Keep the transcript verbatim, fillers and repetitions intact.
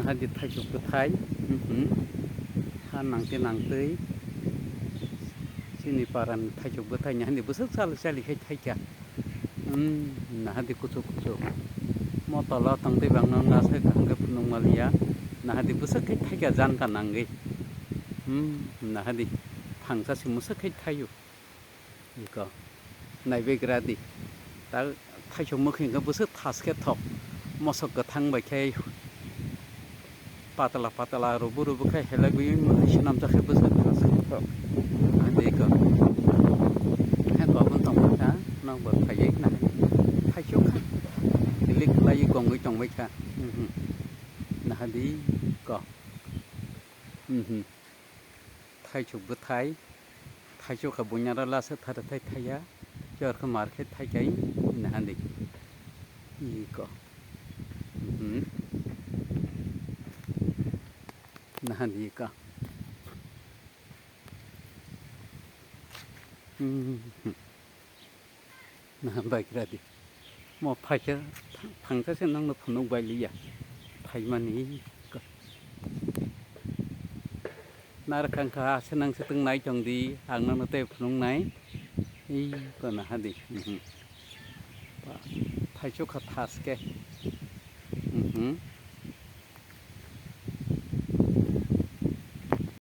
Adi thaichuk bwthai, mhm. Ha nangtwi nangtwi. Chini parani thaichuk bwthai ni hani bwswk chali chali khai thaikha. Hmm, nahadi kuchuk kuchuk. Mo tola tongtwi bangno nasa kaham khe phunuk maliya. Nahadi bwswk khai thaikha janka nangwi. Hmm, nahadi thangsa si mwswk khai thaio. Iko, naibegra di. Ta thaisok mwkhwi hwnkhe bwswk thas khe thok. Mosok kwthang bai khe patla patla rubu rubu khe helai gwi mwkhwi swnamjak khe bwswk thas khe thok. Ande iko. He kobon tongkha, nokbar phaiwi nahai. Thaisok kha. Kilik khlaiwi kongwi tongbai kha. Mhm. Nahadi ko. Mhm. Thaisok bwthai, thaisok kha bunyara lasa thara thai thaiya, chor kha mar khe thai kai, nahandi. Iko. Mhm. Nahandi iko. Mhm. Naha baigra di. Mo phaikhe thangsa se nangno phunuk bai liya. Phaimani ko. Nar khangkha se nang se tong nai tong di, ang nangno tei phunuk nai. Ei ko naha di. Mhm. Pa-, phaichuk kha thas khe. Mhm.